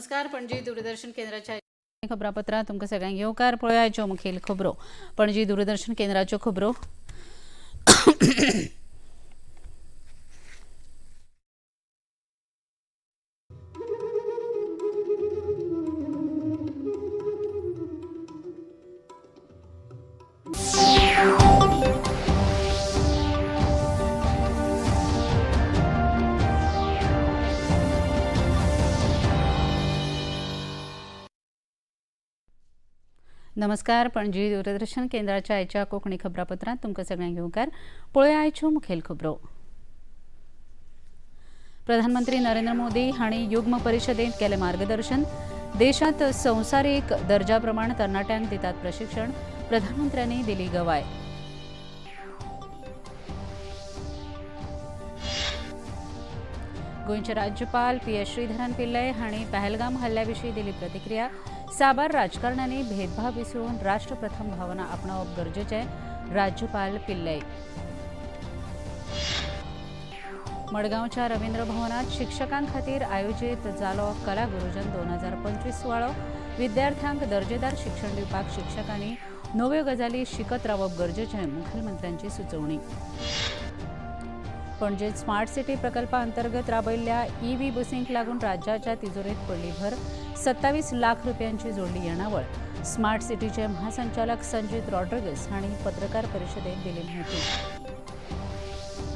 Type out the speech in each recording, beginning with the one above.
नमस्कार. पणजी दूरदर्शन केंद्राच्या खबरापत्रां तुमकां सगळ्यांक येवकार. पळोवया आयच्यो मुखेल खबरो. पणजी दूरदर्शन केंद्राच्यो खबरो. नमस्कार. पणजी दूरदर्शन केंद्राच्या आयच्या कोंकणी खबरापत्रांत तुमकां सगळ्यांक येवकार. पळोवया आयच्यो मुखेल खबरो. प्रधानमंत्री नरेंद्र मोदी हांणी युग्म परिशदेंत केलें मार्गदर्शन. देशांत संवसारीक दर्जा प्रमाण तरणाट्यांक दितात प्रशिक्षण. प्रधानमंत्र्यांनी दिली गवाय. गोंयचे राज्यपाल पी एस श्रीधरन पिल्लय हांणी पहलगाम हल्ल्या विशीं दिली प्रतिक्रिया. साबार राजकारण्यांनी भेदभाव विसरून राष्ट्रप्रथम भावना आपणावप गरजेचें. राज्यपाल पिल्लय. मडगांवच्या रवींद्र भवनात शिक्षकां खातीर आयोजीत जालो कला गुरुजन 2025 सुवाळो. विद्यार्थ्यांक दर्जेदार शिक्षण दिवपाक शिक्षकांनी नव्यो गजाली शिकत रावप गरजेचें. मुखेलमंत्र्यांची सुचोवणी. पणजेत स्मार्ट सिटी प्रकल्पा अंतर्गत राबयल्ल्या ईव्ही बसींक लागून राज्याच्या तिजोरेंत पडली भर. 27 लाख रुपयांची जोडली येणावळ. स्मार्ट सिटीचे महासंचालक संजीत रॉड्रिगस हांणी पत्रकार परिशदेत दिली म्हायती.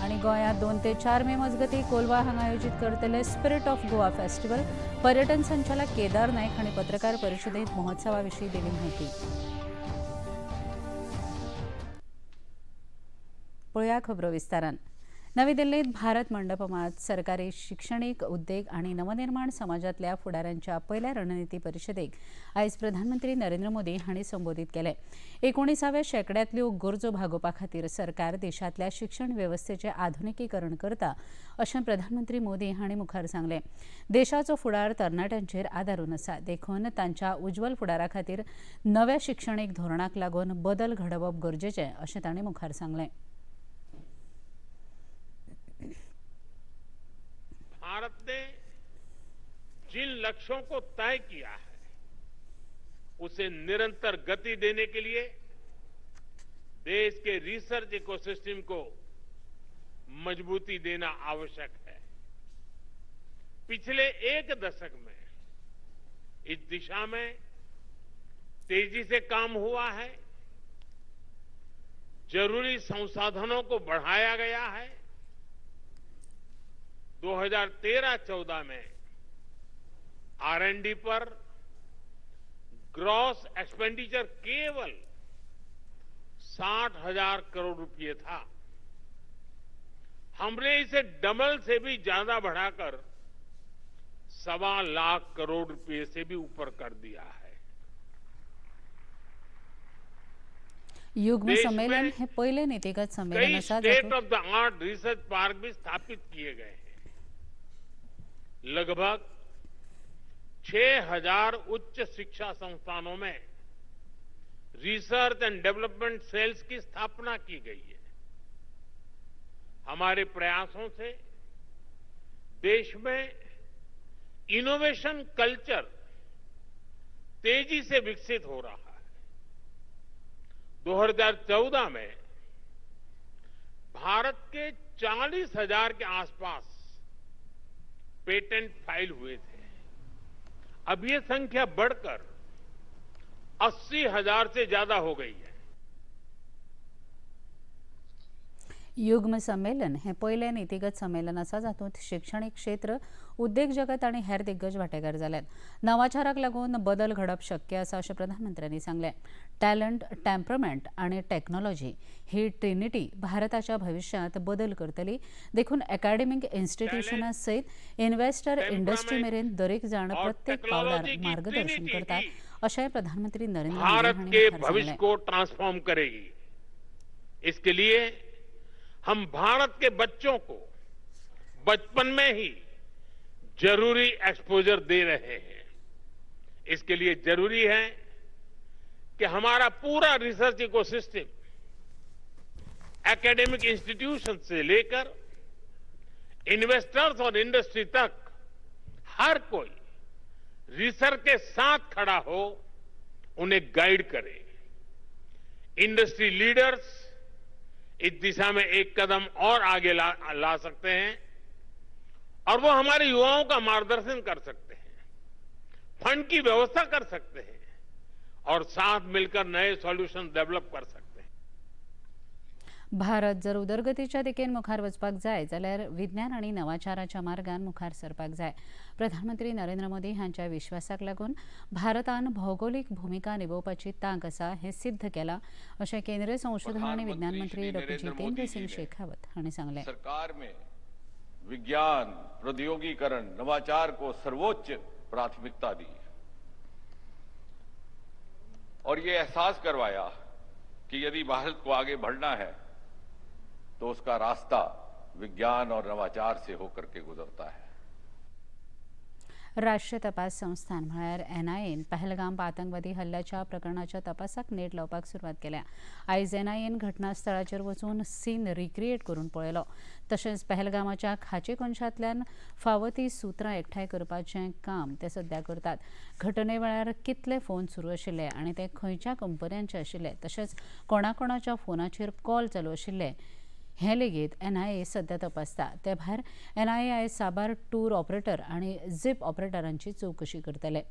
आणि गोंयांत 2 ते 4 मे मजगतीं कोलवा हांगा आयोजीत करतले स्पिरिट ऑफ गोवा फेस्टिवल. पर्यटन संचालक केदार नायक हांणी पत्रकार परिशदेत महोत्सवा विशीं दिली म्हायती. पळोवया खबरो विस्तारान. नवी दिल्लीत भारत मंडपमात सरकारी, शिक्षणीक, उद्देग आनी नवनिर्माण समाजातल्या फुडाऱ्यांच्या पयल्या रणनिती परिशदेक आयज प्रधानमंत्री नरेंद्र मोदी हांणी संबोधीत केलें. 19व्या शेंकड्यांतल्यो गरजो भागोवपा खातीर सरकार देशांतल्या शिक्षण वेवस्थेचें आधुनिकीकरण करता अशें प्रधानमंत्री मोदी हांणी मुखार सांगलें. देशाचो फुडार तरणाट्यांचेर आदारून आसा, देखून तांच्या उज्ज्वल फुडारा खातीर नव्या शिक्षणीक धोरणाक लागून बदल घडोवप गरजेचें अशें तांणी मुखार सांगलें. भारत ने जिन लक्ष्यों को तय किया है उसे निरंतर गति देने के लिए देश के रिसर्च इकोसिस्टम को मजबूती देना आवश्यक है. पिछले एक दशक में इस दिशा में तेजी से काम हुआ है. जरूरी संसाधनों को बढ़ाया गया है. 2013-14 में आरएनडी पर ग्रॉस एक्सपेंडिचर केवल 60,000 करोड़ रुपए था. हमने इसे डबल से भी ज्यादा बढ़ाकर 1.25 लाख करोड़ रुपए से भी ऊपर कर दिया है. युग्म देश संमेलन में हे पयलें नितीगत संमेलन कई आसा स्टेट जातूंत of the art research park भी स्थापित किए गए हैं. लगभग 6000 उच्च शिक्षा संस्थानों में रिसर्च एंड डेवलपमेंट सेल्स की स्थापना की गई है. हमारे प्रयासों से देश में इनोवेशन कल्चर तेजी से विकसित हो रहा है. 2014 में भारत के 40,000 के आसपास पेटेंट फाइल हुए थे. अब ये संख्या बढ़कर 80,000 से ज्यादा हो गई है. युग्म संमेलन हें पयलें नितीगत संमेलन आसा जातूंत शिक्षणीक क्षेत्र, उद्देग जगत आनी हेर दिग्गज वांटेकार जाल्यात. नवाचाराक लागून बदल घडप शक्य आसा अशें प्रधानमंत्र्यांनी सांगलें. टॅलंट, टेम्परमेंट आनी टॅक्नॉलॉजी ही ट्रिनिटी भारताच्या भविश्यांत बदल करतली, देखून एकाडेमीक इन्स्टिट्युशनां सयत इन्व्हेस्टर इंडस्ट्री मेरेन दरेक जाण और प्रत्येक पावलार टेक्नोलॉजी की मार्गदर्शन ट्रिनिटी करतात ही अशेंय प्रधानमंत्री नरेंद्र मोदी भारत हांणी के मुखार भविष्य सांगलें. को ट्रांसफॉर्म करेगी. इसके लिए हम भारत के बच्चों को बचपन में ही जरूरी एक्सपोजर दे रहे हैं. इसके लिए जरूरी है कि हमारा पूरा रिसर्च इकोसिस्टम, एकेडमिक इंस्टीट्यूशन से लेकर इन्वेस्टर्स और इंडस्ट्री तक हर कोई रिसर्च के साथ खड़ा हो, उन्हें गाइड करे। इंडस्ट्री लीडर्स इस दिशा में एक कदम और आगे ला सकते हैं और वो हमारे युवाओं का मार्गदर्शन कर सकते हैं, फंड की व्यवस्था कर सकते हैं और साथ मिलकर नए सॉल्यूशन डेवलप कर सकते हैं। भारत जर उदरगतीच्या दिकेन मुखार वचपाक जाय जाल्यार विज्ञान आनी नवाचाराच्या मार्गान मुखार सरपाक जाय। प्रधानमंत्री नरेंद्र मोदी हांच्या विश्वासाक लागून भारतान भौगोलिक भुमिका निभोवपाची तांक आसा हें सिद्ध केलां अशें केंद्रीय संशोधन आनी विज्ञान मंत्री डॉ जितेंद्र सिंग शेखावत हांणी सांगलें। सरकार में विज्ञान, प्रौद्योगिकरण, नवाचार को सर्वोच्च प्राथमिकता दी और ये एहसास करवाया कि यदि भारत को आगे बढ़ना है तो उसका रास्ता विज्ञान और नवाचार से होकर के गुजरता है। राष्ट्रीय तपास संस्थान म्हळ्यार एनआयएन पहलगाम आतंकवादी हल्ल्याच्या प्रकरणाच्या तपासाक नेट लावपाक सुरवात केल्या। आयज एनआयएन घटनास्थळाचेर वचून सीन रिक्रिएट करून पळयलो। तशेंच पहलगामाच्या खाची कोनशांतल्यान फावो ती सुत्रां एकठांय करपाचें काम ते सद्या करतात। घटने वेळार कितले फोन सुरू आशिल्ले आनी ते खंयच्या कंपन्यांचे आशिल्ले तशेंच कोणाकोणाच्या फोनाचेर कॉल चालू आशिल्ले हें लेगीत एनआयए सद्या तपासता। ते भायर एनआयए आयज साबार टूर ऑपरेटर आनी झीप ऑपरेटरांची चवकशी करतले।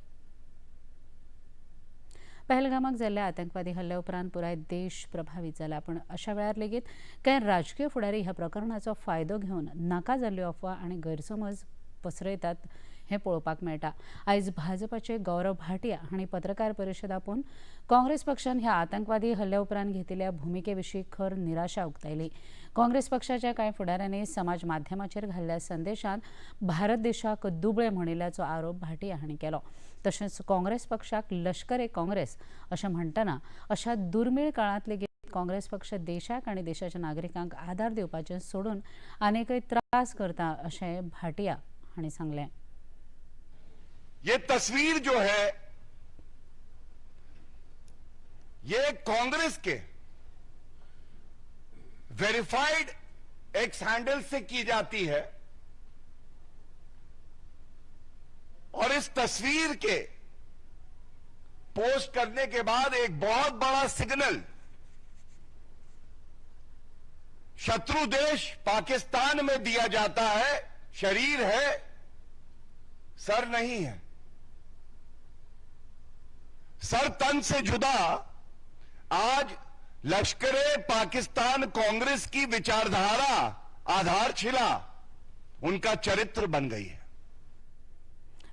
पहलगामाक जाल्ल्या आतंकवादी हल्ल्या उपरांत पुराय देश प्रभावीत जाला, पूण अशा वेळार लेगीत कांय राजकीय फुडारी ह्या प्रकरणाचो फायदो घेवन नाका जाल्ल्यो अफवा आनी गैरसमज पसरयतात हें पळोवपाक मेळटा। आयज भाजपाचे गौरव भाटिया हांणी पत्रकार परिशद आपोवन काँग्रेस पक्षान ह्या आतंकवादी हल्ल्या उपरांत घेतिल्ल्या भुमिके विशीं खर निराशा उक्तायली। काँग्रेस पक्षाच्या कांय फुडाऱ्यांनी समाज माध्यमाचेर घाल्ल्या संदेशांत भारत देशाक दुबळे म्हणिल्ल्याचो आरोप भाटिया हांणी केलो। तशेंच काँग्रेस पक्षाक लश्कर ए काँग्रेस अशें म्हणटना अशा दुर्मीळ काळांत लेगीत काँग्रेस पक्ष देशाक आनी देशाच्या नागरिकांक आदार दिवपाचें सोडून आनीकय त्रास करता अशें भाटिया हांणी सांगलें। ये तस्वीर जो है ये कांग्रेस के वेरीफाइड एक्स हैंडल से की जाती है और इस तस्वीर के पोस्ट करने के बाद एक बहुत बड़ा सिग्नल शत्रु देश पाकिस्तान में दिया जाता है। शरीर है, सर नहीं है, सर तन से जुदा। आज लश्करे पाकिस्तान कांग्रेस की विचारधारा आधारशिला उनका चरित्र बन गई है।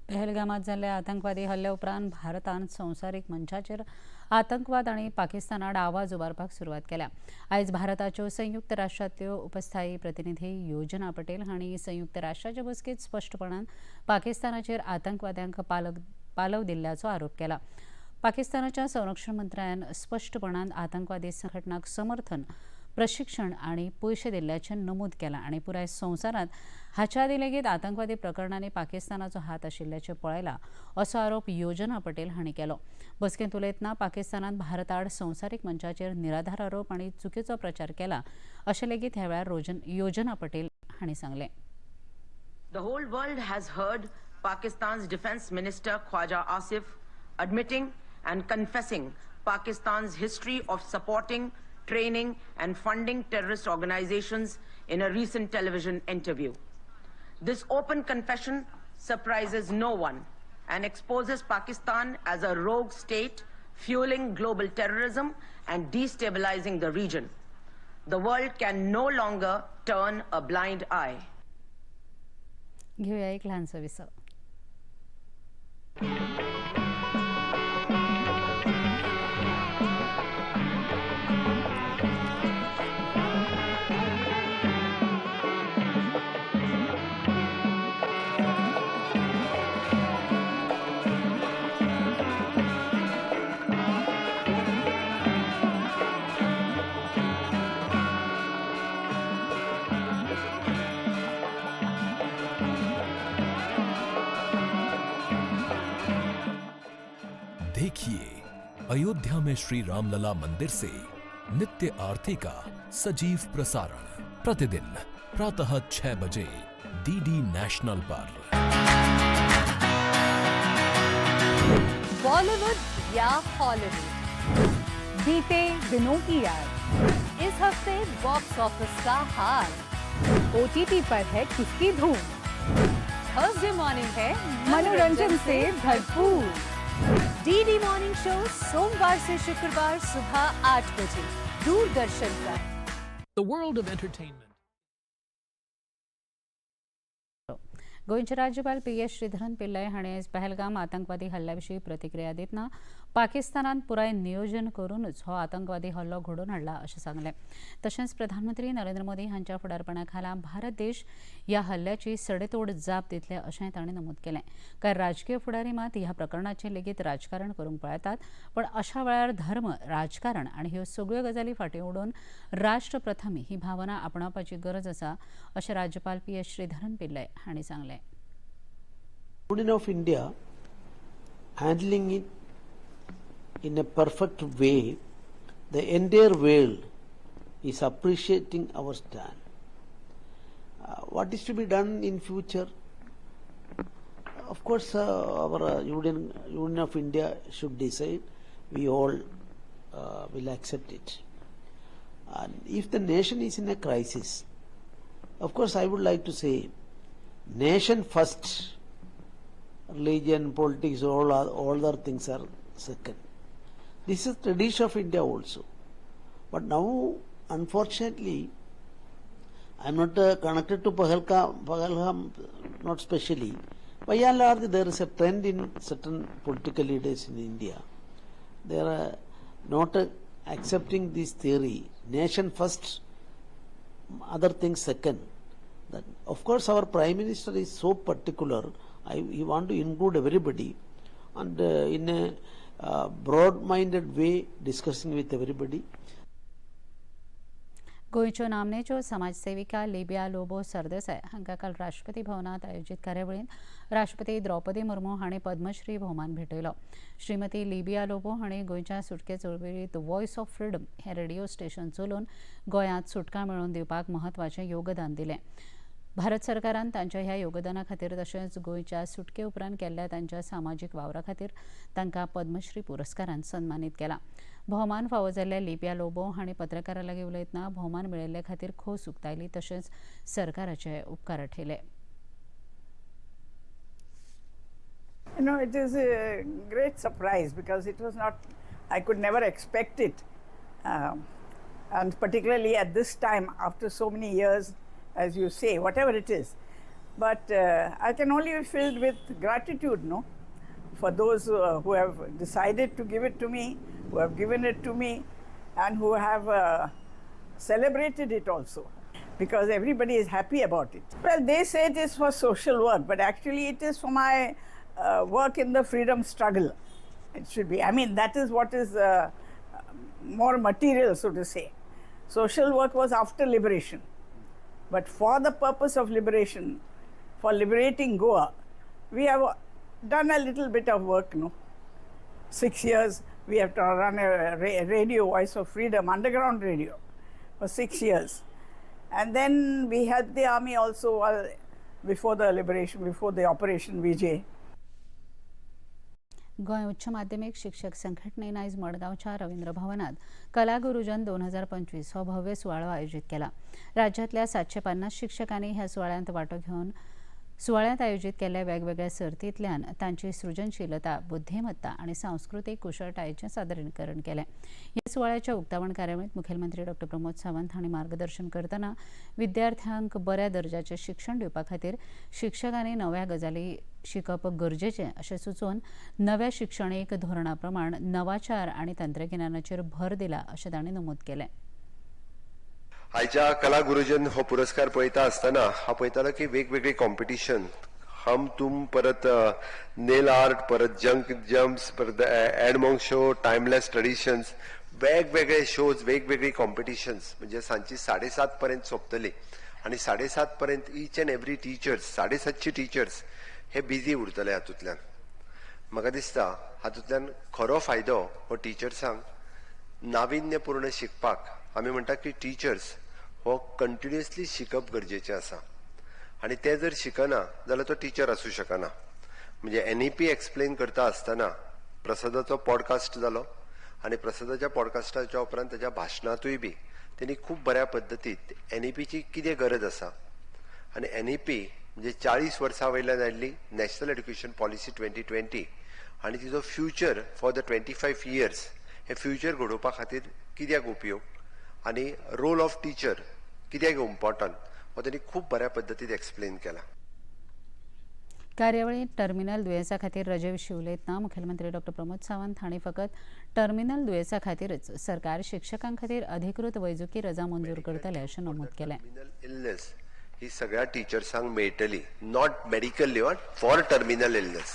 पहलगामात जाल्ल्या आतंकवादी हल्ल्या उपरांत भारतान संवसारीक मंचाचेर आतंकवाद आनी पाकिस्तानाआड आवाज उबारपाक सुरवात केल्या। आयज भारताच्यो संयुक्त राष्ट्रांतल्यो उपस्थायी प्रतिनिधी योजना पटेल हांणी संयुक्त राष्ट्राचे बसकेंत स्पश्टपणान पाकिस्तानाचेर आतंकवाद्यांक पालव दिल्ल्याचो आरोप केला। पाकिस्तानाच्या संरक्षण मंत्र्यान स्पश्टपणान आतंकवादी संघटनाक समर्थन, प्रशिक्षण आनी पयशे दिल्ल्याचें नमूद केलां आनी पुराय संवसारांत हाच्या आदीं लेगीत आतंकवादी प्रकरणांनी पाकिस्तानाचो हात आशिल्ल्याचें पळयलां असो आरोप योजना पटेल हांणी केलो। बसकेंत उलयतना पाकिस्तानान भारताआड संवसारीक मंचाचेर निराधार आरोप आनी चुकीचो प्रचार केला अशें लेगीत ह्या वेळार योजना पटेल हांणी सांगलें। The whole world has heard Pakistan's Defense Minister Khwaja Asif admitting and confessing Pakistan's history of supporting, training and funding terrorist organizations in a recent television interview. This open confession surprises no one and exposes Pakistan as a rogue state fueling global terrorism and destabilizing the region. The world can no longer turn a blind eye. घेऊया एक लहानसं विसव. देखिए अयोध्या में श्री रामलला मंदिर से नित्य आरती का सजीव प्रसारण प्रतिदिन प्रातः 6 बजे डीडी नेशनल पर। बॉलीवुड या हॉलीवुड, बीते दिनों की याद, इस हफ्ते बॉक्स ऑफिस का हाल, ओटीटी पर है किसकी धूम, थर्सडे मॉर्निंग है मनोरंजन से भरपूर। डीडी मॉर्निंग शो सोमवार से शुक्रवार सुबह 8 बजे दूरदर्शन पर। The world of entertainment. गोंयचे राज्यपाल पी.एस. श्रीधरन पिल्लय हांणी आयज पहलगाम आतंकवादी हल्ल्या विशीं प्रतिक्रिया दितना पाकिस्तानान पुराय नियोजन करूनच हो आतंकवादी हल्लो घडोवन हाडला अशें सांगलें। तशेंच प्रधानमंत्री नरेंद्र मोदी हांच्या फुडारपणा खाला भारत देश ह्या हल्ल्याची सडेतोड जाप दितले अशेंय तांणी नमूद केलें। कांय राजकीय फुडारी मात ह्या प्रकरणाचें लेगीत राजकारण करूंक पळयतात, पण अशा वेळार धर्म, राजकारण आनी ह्यो सगळ्यो गजाली फाटीं उडोवन राष्ट्र प्रथम ही भावना आपणावपाची गरज आसा अशें राज्यपाल पी.एस. श्रीधरन पिल्लय हांणी सांगलें। Union of India handling it in a perfect way, the entire world is appreciating our stand. What is to be done in future? Of course, our Union of India should decide. We all will accept it. And if the nation is in a crisis, of course, I would like to say, nation first. Religion, politics, all other things are second. This is tradition of India also. But now, unfortunately, I am not connected to Pahalgam, not specially. By and large, there is a trend in certain political leaders in India. They are not accepting this theory, nation first, other things second. That, of course, our Prime Minister is so particular. He want to include everybody and in a broad-minded way discussing with everybody. गोंयच्यो नामनेच्यो समाजसेविका लिबिया लोबो सरदेसाय हांकां काल राष्ट्रपती भवनांत आयोजीत कार्यावळींत राष्ट्रपती द्रौपदी मुर्मू हांणी पद्मश्री भोवमान भेटयलो। श्रीमती लिबिया लोबो हांणी गोंयच्या सुटके चळवळींत वॉयस ऑफ फ्रीडम हें रेडिओ स्टेशन चलोवन गोंयांत सुटका मेळोवन दिवपाक म्हत्वाचें योगदान दिलें। भारत सरकारान तांच्या ह्या योगदाना खातीर तशेंच गोंयच्या सुटके उपरांत केल्ल्या तांच्या सामाजीक वावरा खातीर तांकां पद्मश्री पुरस्कारान सन्मानीत केला। भोवमान फावो जाल्ल्या लिबिया लोबो हांणी पत्रकारां लागीं उलयतना भोवमान मेळिल्ले खातीर खोस उक्तायली तशेंच सरकाराचे उपकार आठयले। You know, it is a great surprise because it was not, I could never expect it. And particularly at this time, after so many years, as you say, whatever it is. But I can only be filled with gratitude, no, for those who have decided to give it to me, who have given it to me, and who have celebrated it also, because everybody is happy about it. Well, they say it is for social work, but actually it is for my work in the freedom struggle. It should be. I mean, that is what is more material, so to say. Social work was after liberation. But for the purpose of liberation, for liberating Goa, we have done a little bit of work, no? 6 years we have to run a radio, Voice of Freedom, underground radio, for 6 years. And then we helped the army also before the liberation, before the Operation Vijay. Goa उच्च माध्यमिक शिक्षक संघटनेन आयज मडगांवच्या रवींद्र भवनात कलागुरुजन 2025 हो भव्य सुवाळो आयोजीत केला। राज्यांतल्या 750 शिक्षकांनी ह्या सुवाळ्यांत वांटो घेवन सुवाळ्यांत आयोजीत केल्ल्या वेगवेगळ्या सर्तींतल्यान तांची सृजनशीलता, बुद्धिमत्ता आनी सांस्कृतीक कुशळटायेचें सादरीकरण केलें। ह्या सुवाळ्याच्या उक्तावण कार्यावळींत मुखेलमंत्री डॉ. प्रमोद सावंत हांणी मार्गदर्शन करतना विद्यार्थ्यांक बऱ्या दर्जाचें शिक्षण दिवपा खातीर शिक्षकांनी नव्या गजाली शिकप गरजेचें अशें सुचोवन नव्या शिक्षणीक धोरणा प्रमाण नवाचार आनी तंत्रगिन्यानाचेर भर दिला अशें तांणी नमूद केलें। आयच्या कला गुरुजन हो पुरस्कार पळयता आसतना हांव पळयतालो की वेगवेगळी कॉम्पिटिशन, हम तुम, परत नेल आर्ट, परत जंक जम्प्स, परत एडमॉंग शो, टायमलेस ट्रेडिशन्स, वेगवेगळे शोज, वेगवेगळी कॉम्पिटिशन्स, म्हणजे सांजची 7:30 पर्यंत सोंपतली आनी 7:30 पर्यंत each and every teachers, 750 teachers हे बिजी उरतले. हातूंतल्यान म्हाका दिसता हातूंतल्यान खरो फायदो हो टिचर्सांक नाविन्यपूर्ण शिकपाक. आमी म्हणटा की टिचर्स हो कंटिन्युअसली शिकप गरजेचें आसा आनी ते जर शिकना जाल्यार तो टिचर आसूं शकना. म्हणजे एनईपी एक्सप्लेन करता आसतना प्रसादाचो पॉडकास्ट जालो आनी प्रसादाच्या पॉडकास्टाच्या उपरांत ताच्या भाशणांतूय बी तेणी खूब बऱ्या पद्दतीत एनईपीची कितें गरज आसा आनी एनईपी म्हणजे 40 वर्सां वयल्यान आयिल्ली नॅशनल एड्युकेशन पॉलिसी 2020 आनी तिजो future for the 25 years hey future घडोवपा खातीर कित्याक उपयोग आनी रोल ऑफ टिचर कित्याक इम्पॉर्टंट हो तेणी खूब बऱ्या पद्दतीन एक्सप्लेन केला. कार्यावळीत टर्मिनल दुयेंसा खातीर रजे विशीं उलयतना मुखेलमंत्री डॉक्टर प्रमोद सावंत हांणी फकत टर्मिनल दुयेंसा खातीरच सरकार शिक्षकां खातीर अधिकृत वैजकी रजा मंजूर करतले अशें नमूद केलें. टर्मिनल इलनेस ही सगळ्या टिचर्सांक मेळटली, not medical leave, for terminal illness,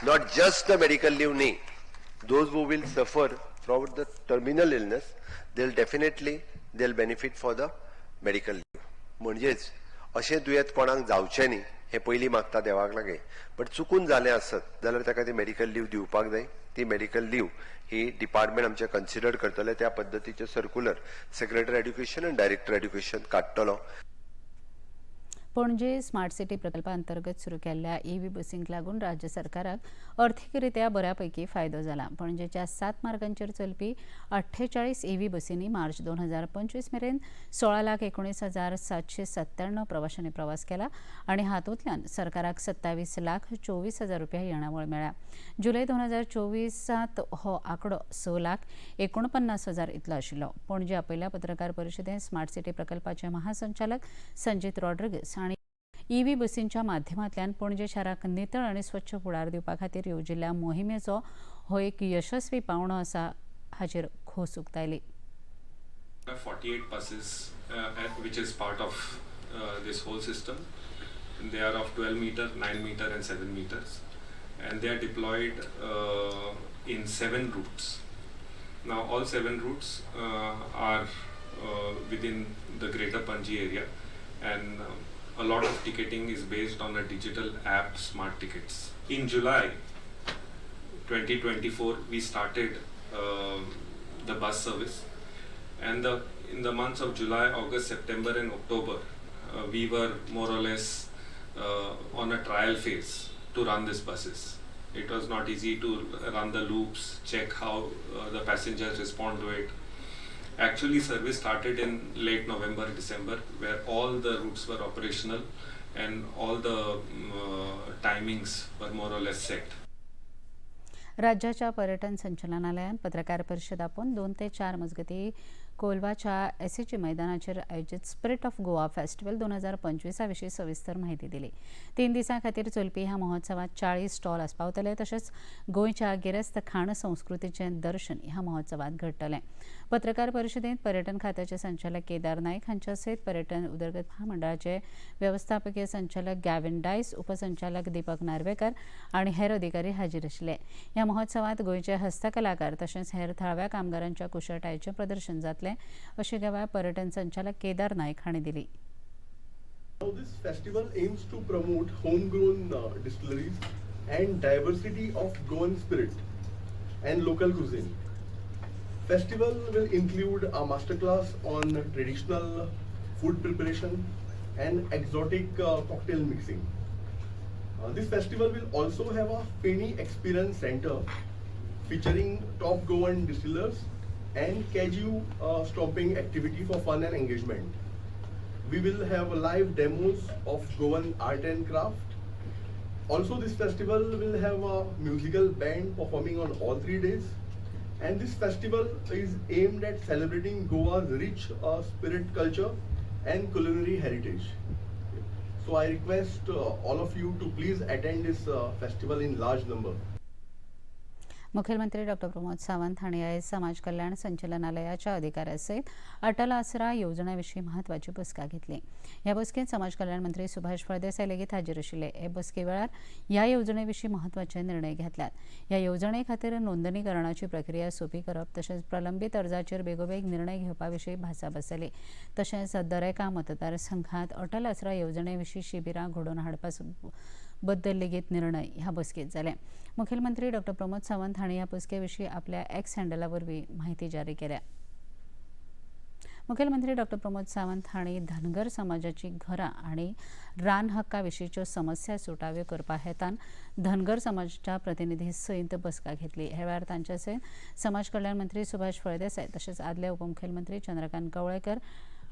not just the medical leave न्ही. Those who will suffer from the terminal illness, they'll definitely they'll benefit for the medical leave. म्हणजेच अशें दुयेंत कोणाक जावचें न्ही हें पयलीं मागता देवाक लागीं, बट चुकून जालें आसत जाल्यार ताका ती मेडिकल लीव दिवपाक जाय. ती मेडिकल लीव ही डिपार्टमेंट आमचें कन्सिडर करतलें. त्या पद्दतीचें सर्कुलर सेक्रेटरी एड्युकेशन आनी डायरेक्टर एड्युकेशन काडटलो. पणजे स्मार्ट सिटी प्रकल्पा अंतर्गत सुरू केल्ल्या ईव्ही बसींक लागून राज्य सरकाराक अर्थीकरित्या बऱ्यापैकी फायदो जाला. पणजेच्या 7 मार्गांचेर चलपी 48 ईव्ही बसींनी मार्च 2025 मेरेन 16,19,797 प्रवाशांनी प्रवास केला आनी हातूंतल्यान सरकाराक 27,24,000 रुपया येणावळ मेळ्ळ्या. जुलय 2024 हो आंकडो 6,49,000 इतलो आशिल्लो. पणजे आपयल्या पत्रकार परिशदेंत स्मार्ट सिटी प्रकल्पाचे महासंचालक संजीत रॉड्रिगस हांणी ईव्ही बसींच्या माध्यमांतल्यान पणजे शाराक नितळ आनी स्वच्छ फुडार दिवपा खातीर येवजिल्ल्या मोहिमेचो हो एक यशस्वी पावंडो आसा हाचेर खोस उक्तायली. 48 buses, which is part of this whole system. They are of 12 meter, 9 meter and 7 meters, and they are deployed in 7 routes. Now all 7 routes are within the greater Panji area, and a lot of ticketing is based on a digital app, Smart Tickets. In July 2024, we started the bus service, and in the months of July, August, September and October, we were more or less on a trial phase to run these buses. It was not easy to run the loops, check how the passengers respond to it. Actually, service started in late November, December, where all the routes were operational and all the timings were more or less set. राज्याच्या पर्यटन संचालनालयान पत्रकार परिशद आपोवन 2 ते 4 मजगती कोलवाच्या एसएची मैदानाचेर आयोजीत स्पिरिट ऑफ गोवा फेस्टिवल 2025 विशीं सविस्तर म्हायती दिली. 3 दिसां खातीर चलपी ह्या महोत्सवात 40 स्टॉल आस्पावतले. तशेंच गोंयच्या गिरेस्त खाण संस्कृतीचें दर्शन ह्या महोत्सवात घडटलें. पत्रकार परिशदेंत पर्यटन खात्याचे संचालक केदार नायक हांच्या सयत पर्यटन उदरगत महामंडळाचे वेवस्थापकीय संचालक गॅविन डायस, उपसंचालक दीपक नार्वेकर आनी हेर अधिकारी हाजीर आशिल्ले. ह्या महोत्सवात गोंयचे हस्तकलाकार तशेंच हेर थळाव्या कामगारांच्या कुशळटायेचें प्रदर्शन जातलें अशी गवाय पर्यटन संचालक केदार नायक हांणी दिली. Now this festival aims to promote homegrown distilleries and diversity of Goan spirit and local cuisine. Festival will include a masterclass on traditional food preparation and exotic cocktail mixing. This festival will also have a Feni Experience Center featuring top Goan distillers and cashew stomping activity for fun and engagement. We will have live demos of Goan art and craft. Also, this festival will have a musical band performing on all 3 days. And this festival is aimed at celebrating Goa's rich spirit culture and culinary heritage. So I request all of you to please attend this festival in large number. मुखेलमंत्री doctor Pramod Sawant हांणी आयज समाज कल्याण संचालनालयाच्या अधिकाऱ्या सयत अटल आसरा येवजणे विशीं म्हत्वाची बसका घेतली. ह्या बसकेंत समाज कल्याण मंत्री सुभाष फळदेसाय लेगीत हाजीर आशिल्ले. हे बसके वेळार ह्या येवजणे विशीं म्हत्वाचे निर्णय घेतल्यात. ह्या येवजणे खातीर नोंदणीकरणाची प्रक्रिया सोंपी करप तशेंच प्रलंबीत अर्जाचेर बेगोबेग निर्णय घेवपा विशीं भासाभास जाली. तशेंच दरेका मतदारसंघात अटल आसरा येवजणे विशीं शिबिरां घडोवन हाडपा बद्दल लेगीत निर्णय ह्या बसकेत जाले. मुखेलमंत्री डॉक्टर प्रमोद सावंत हांणी ह्या बसके विशीं आपल्या एक्स हँडला वरवीं म्हायती जारी केल्या. मुखेलमंत्री डॉ प्रमोद सावंत हांणी धनगर समाजाची घरां आनी रान हक्का विशींच्यो समस्या सुटाव्यो करपा हेतान धनगर समाजाच्या प्रतिनिधी सयत बसका घेतली. ह्या वेळार तांच्या सयत समाज कल्याण मंत्री सुभाष फळदेसाय तशेंच आदले उपमुखेलमंत्री चंद्रकांत कवळेकर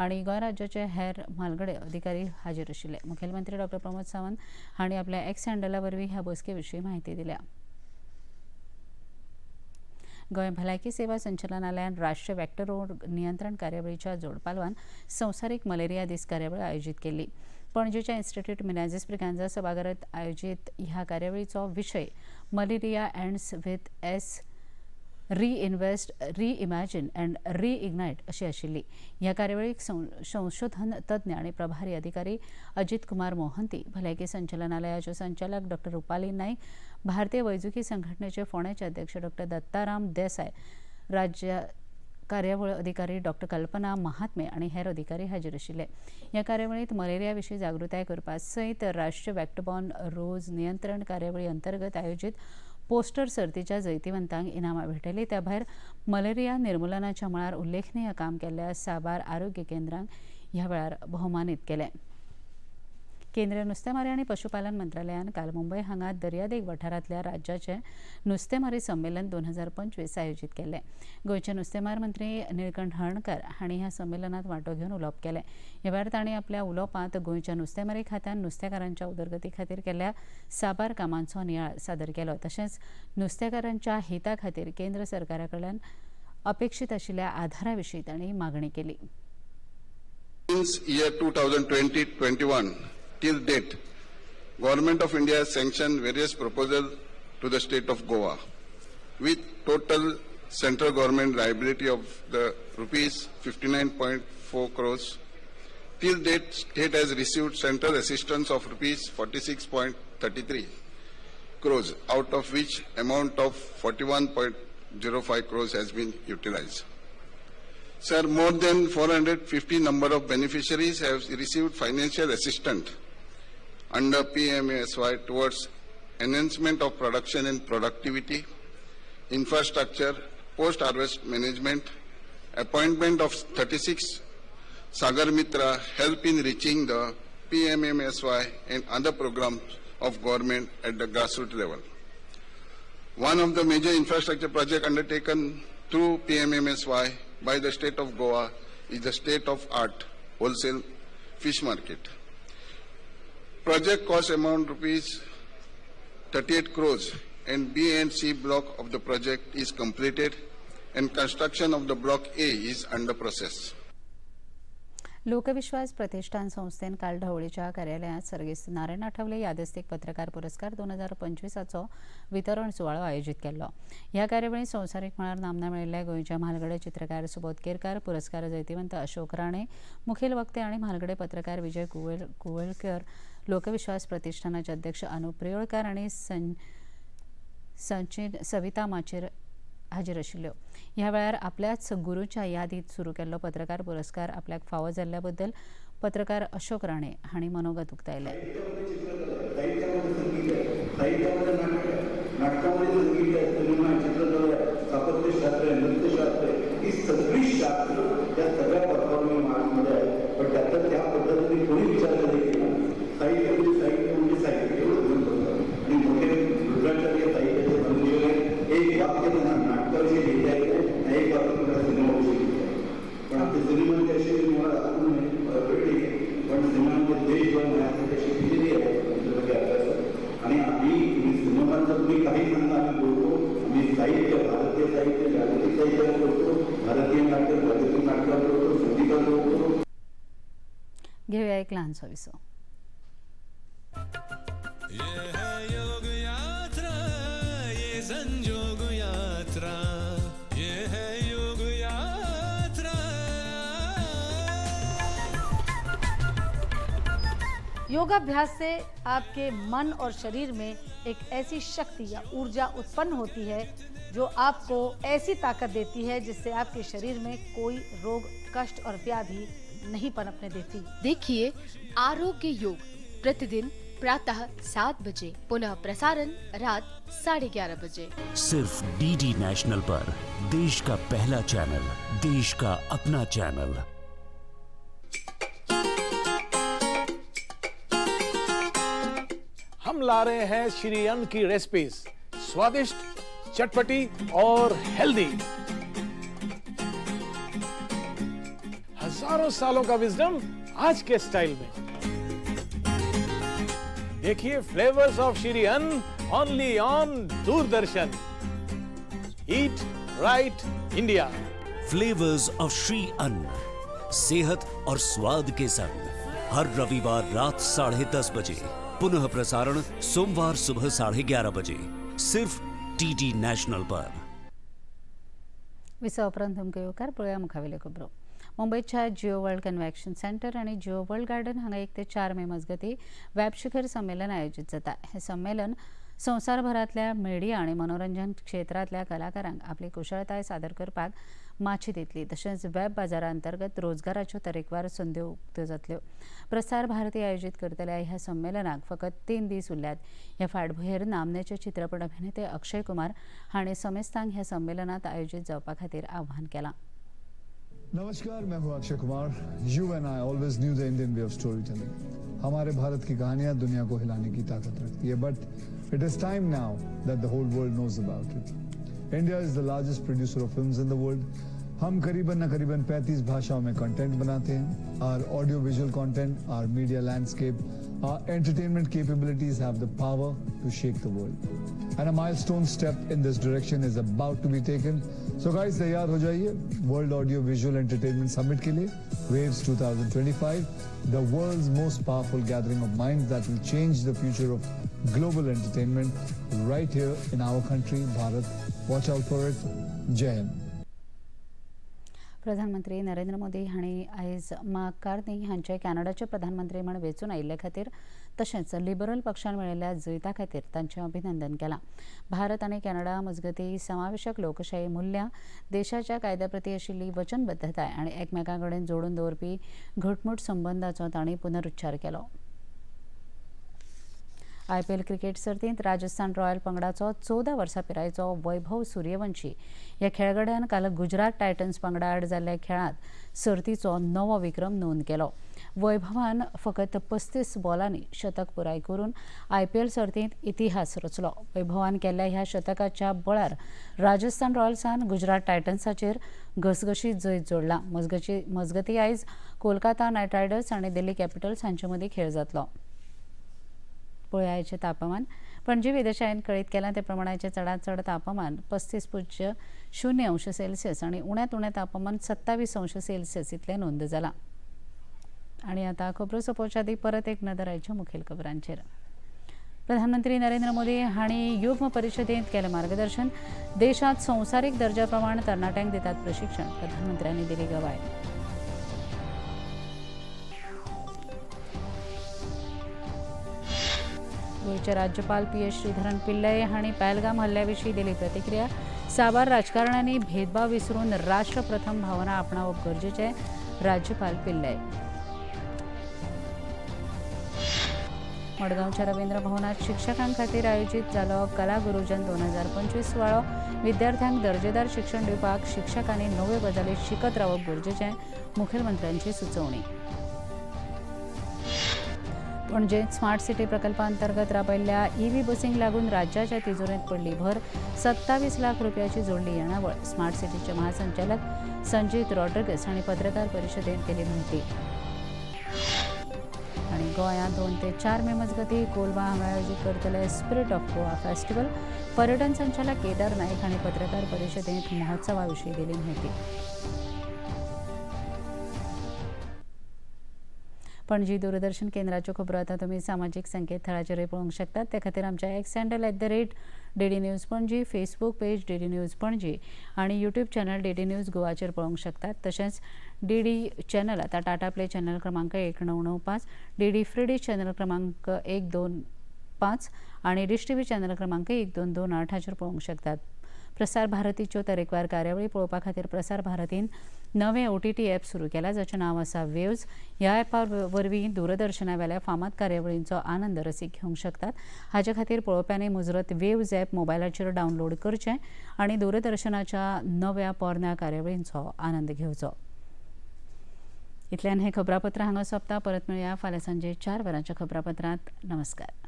आनी गोंय राज्याचे हेर म्हालगडे अधिकारी हाजीर आशिल्ले. मुखेलमंत्री डॉ प्रमोद सावंत हांणी आपल्या एक्स हँडला वरवीं ह्या बसके विशीं म्हायती दिल्या. गोंय भलायकी सेवा संचालनालयान राष्ट्रीय वेक्टर रोग नियंत्रण कार्यावळीच्या जोडपालवान संवसारीक मलेरिया दीस कार्यावळ आयोजीत केल्ली. पणजेच्या इन्स्टिट्यूट मिनाझीस ब्रिगांजा सभाघरांत आयोजीत ह्या कार्यावळीचो विशय malaria ends with S reinvest, reimagine and reignite अशी आशिल्ली. ह्या कार्यावळीक संशोधन तज्ञ आनी प्रभारी अधिकारी अजित कुमार मोहंती, भलायकी संचालनालयाचे संचालक डॉ रुपाली नाईक, भारतीय वैजकी संघटनेचे फोंडेचे अध्यक्ष डॉ दत्ताराम देसाय, राज्य कार्यावळ अधिकारी डॉ कल्पना महात्मे आनी हेर अधिकारी हाजीर आशिल्ले. ह्या कार्यावळींत मलेरिया विशीं जागृताय करपा सयत राष्ट्रीय वेक्टरबॉर्न रोग नियंत्रण कार्यावळी अंतर्गत आयोजीत पोस्टर सर्तीच्या जैतिवंतांक इनामां भेटयली. त्या भायर मलेरिया निर्मुलनाच्या मळार उल्लेखनीय काम केल्ल्या साबार आरोग्य केंद्रांक ह्या वेळार भोवमानीत केले. केंद्रीय नुस्तेमारी आनी पशुपालन मंत्रालयान काल मुंबय हांगा दर्यादेग वाठारांतल्या राज्याचे नुस्तेमारी संमेलन 2025 आयोजीत केल्लें. गोंयचे नुस्तेमार मंत्री निळकंठ हळर्णकर हांणी ह्या संमेलनात वांटो घेवन उलोवप केलें. ह्या वेळार तांणी आपल्या उलोवपांत गोंयच्या नुस्तेमारी खात्यान नुस्तेकारांच्या उदरगती खातीर केल्ल्या साबार कामांचो नियाळ सादर केलो. तशेंच नुस्तेकारांच्या हिता खातीर केंद्र सरकारा कडल्यान अपेक्षीत आशिल्ल्या आधारा विशीं तांणी मागणी केली. Since year 2020-21 till date, Government of India has sanctioned various proposals to the state of Goa with total central government liability of the rupees 59.4 crores. Till date, state has received central assistance of rupees 46.33 crores, out of which amount of 41.05 crores has been utilized. Sir, more than 450 number of beneficiaries have received financial assistance under PMASY towards enhancement of production and productivity, infrastructure, post-harvest management, appointment of 36 Sagar Mitra, help in reaching the PMMSY and other programs of government at the grassroots level. One of the major infrastructure projects undertaken through PMMSY by the state of Goa is the state-of-art wholesale fish market. Project cost amount rupees 38 crores and B and C block of the project is completed and construction of the block A is under process. Lokvishwas Pratishthan संस्थेन काल ढवळीच्या कार्यालयात सर्गेस्त नारायण आठवले यादस्तीक पत्रकार पुरस्कार 2025 वितरण सुवाळो आयोजीत केल्लो. ह्या कार्यावळीत संवसारीक मळार नामना मेळिल्ल्या गोंयच्या म्हालगडे चित्रकार सुबोध केरकार, पुरस्कार जैतिवंत अशोक राणे, मुखेल वक्ते आनी म्हालगडे पत्रकार विजय कुवळकर, लोकविश्वास प्रतिष्ठानाचे अध्यक्ष अनुप प्रियोळकर आनी सचिन सविता माचेर हाजीर आशिल्ल्यो. ह्या वेळार आपल्याच गुरूच्या यादीत सुरू केल्लो पत्रकार पुरस्कार आपल्याक फावो जाल्ल्या बद्दल पत्रकार अशोक राणे हांणी मनोगत उक्तायलें. घेऊया एक लहानसा विसव. ये है योग यात्रा, ये संजोग यात्रा, ये है योग यात्रा. योगाभ्यास से आपके मन और शरीर में एक ऐसी शक्ति या ऊर्जा उत्पन्न होती है जो आपको ऐसी ताकत देती है जिससे आपके शरीर में कोई रोग, कष्ट और व्याधि नहीं पनपने देती। देखिए आरोग्य योग प्रतिदिन प्रातः 7 बजे, पुनः प्रसारण रात 11:30 बजे, सिर्फ डीडी नेशनल पर। देश का पहला चैनल, देश का अपना चैनल। हम ला रहे हैं श्री अन्न की रेसिपीज, स्वादिष्ट, चटपटी और हेल्दी। हजारों सालों का विजडम आज के स्टाइल में। देखिए flavours of Shri Anna only on Doordarshan. Eat right India. Flavours of Shri Anna, सेहत और स्वाद के संग, हर रविवार रात 10:30 बजे, पुनः प्रसारण सोमवार सुबह 11:30 बजे, सिर्फ टीडी नॅशनल पर। विसवा उपरांत तुमकां येवकार. पळोवया मुखावेल्यो खबरो. मुंबयच्या जिओ वर्ल्ड कन्व्हेन्शन सेंटर आनी जिओ वर्ल्ड गार्डन हांगा 1 ते 4 मे मजगतीं वेब शिखर संमेलन आयोजीत जाता. हें संमेलन संवसारभरांतल्या मिडिया आनी मनोरंजन क्षेत्रांतल्या कलाकारांक आपली कुशळताय सादर करपाक माची दितली. तशेंच वेब बाजारा अंतर्गत रोजगाराच्यो तरेकवार संद्यो उक्त्यो जातल्यो. प्रसार भारती आयोजीत करतल्या ह्या संमेलनाक फकत 3 दीस उरल्यात. ह्या फाटभुंयेर नामनेचे चित्रपट अभिनेते अक्षय कुमार हांणी समेस्तांक ह्या संमेलनात आयोजीत जावपा खातीर आव्हान केलां. नमस्कार, मैं हूं Akshay Kumar. You and I always knew the Indian way of story telling. हमारे भारत की कहानियां दुनिया को हिलाने की ताकत रखती है, but it is time now that the whole world knows about it. India is the largest producer of films in the world. हम करीबन न करीबन 35 भाषाओं में कंटेंट बनाते हैं. Our audio visual content, our media landscape, our entertainment capabilities have the power to shake the world, and a milestone step in this direction is about to be taken. So guys, तैयार हो जाइए world audio visual entertainment summit K लिए. Waves 2025, the world's most powerful gathering of minds that will change the future of global entertainment right here in our country, Bharat. Watch out for it. Jai Hind. प्रधानमंत्री नरेंद्र मोदी हांणी आयज mark Carney हांचे कॅनडाचे प्रधानमंत्री म्हूण वेंचून आयिल्ले खातीर तशेंच लिबरल पक्षान मेळिल्ल्या जैता खातीर तांचें अभिनंदन केलां. भारत आनी कॅनडा मजगतीं समावेशक लोकशाही मुल्यां, देशाच्या कायद्या प्रती आशिल्ली वचनबद्धताय आनी एकमेकां कडेन जोडून दवरपी घटमूट संबंदाचो तांणी पुनरुच्चार केलो. आयपीएल क्रिकेट सर्तींत राजस्थान रॉयल पंगडाचो 14 वर्सां पिरायेचो वैभव सूर्यवंशी ह्या खेळगड्यान काल गुजरात टायटन्स पंगडा आड जाल्ल्या खेळांत सर्तीचो नवो विक्रम नोंद केलो. वैभवान फकत 35 बॉलांनी शतक पुराय करून आयपीएल सर्तींत इतिहास रचलो. वैभवान केल्ल्या ह्या शतकाच्या बळार राजस्थान रॉयल्सान गुजरात टायटन्साचेर घसघशीत जैत जोडलां. मजगती आयज कोलकाता नायट रायडर्स आनी दिल्ली कॅपिटल्स हांचे मदीं खेळ जातलो. पळयाचें तापमान. पणजी वेधशाळेन कळीत केलां ते प्रमाणाचें चडांत चड तापमान 35.0 अंश सेल्सियस आनी उण्यांत उणें तापमान 27 अंश सेल्सियस इतलें नोंद जालां. आनी आतां खबरो सोंपोवच्या आदीं परत एक नदर आयच्या मुखेल खबरांचेर. प्रधानमंत्री नरेंद्र मोदी हांणी युग्म परिशदेंत केलें मार्गदर्शन. देशांत संवसारीक दर्जा प्रमाण तरणाट्यांक दितात प्रशिक्षण, प्रधानमंत्र्यांनी दिली गवाय. गोंयचे राज्यपाल पी.एस. श्रीधरन पिल्लई हांणी पहलगाम हल्ल्या विशीं दिली प्रतिक्रिया. साबार राजकारण्यांनी भेदभाव विसरून राष्ट्रप्रथम भावना आपणावप गरजेचें, राज्यपाल पिल्लई. मडगांवच्या रवींद्र भवनात शिक्षकां खातीर आयोजीत जालो कला गुरुजन 2025 सुवाळो. विद्यार्थ्यांक दर्जेदार शिक्षण दिवपाक शिक्षकांनी नव्यो गजाली शिकत रावप गरजेचें, मुखेलमंत्र्यांची सुचोवणी. पणजेंत स्मार्ट सिटी प्रकल्पांतर्गत राबयल्ल्या ईव्ही बसींक लागून राज्याच्या तिजोरेंत पडली भर. 27 लाख रुपयाची जोडली येणावळ. स्मार्ट सिटीचे महासंचालक संजीत रॉड्रिगस हांणी पत्रकार परिशदेंत दिली म्हायती. आनी गोंयांत 2 ते 4 मे मजगतीं कोलवा हांगा आयोजीत करतले स्पिरिट ऑफ गोवा फेस्टिवल. पर्यटन संचालक केदार नायक हांणी पत्रकार परिशदेंत महोत्सवा विशीं दिली म्हायती. पणजी दूरदर्शन केंद्राच्यो खबरो आतां तुमी सामाजीक संकेतथळाचेरूय पळोवंक शकतात. ते खातीर आमच्या X handle @DD News Panaji, Facebook page DD News Panaji आनी यूट्यूब चॅनल डीडी न्यूज गोवाचेर पळोवंक शकतात. तशेंच डीडी चॅनल आतां टाटा प्ले चॅनल क्रमांक 1995, डीडी फ्री डिश चॅनल क्रमांक 125 आनी डिश टीव्ही चॅनल क्रमांक 1228 हाचेर पळोवंक शकतात. प्रसार भारतीच्यो तरेकवार कार्यावळी पळोवपा खातीर प्रसार भारतीन नवें OTT app सुरू केलां, जाचें नांव आसा वेव्ज. ह्या ॲपा वरवीं दूरदर्शना वेल्या फामाद कार्यावळींचो आनंद रसीक घेवंक शकतात. हाचे खातीर पळोवप्यांनी मुजरत वेव्ज ॲप मोबायलाचेर डावनलोड करचें आनी दूरदर्शनाच्या नव्या पोरण्या कार्यावळींचो आनंद घेवचो. इतल्यान हें खबरापत्र हांगा सोंपता. परत मेळया फाल्यां सांजे 4 वरांच्या खबरापत्रांत. नमस्कार.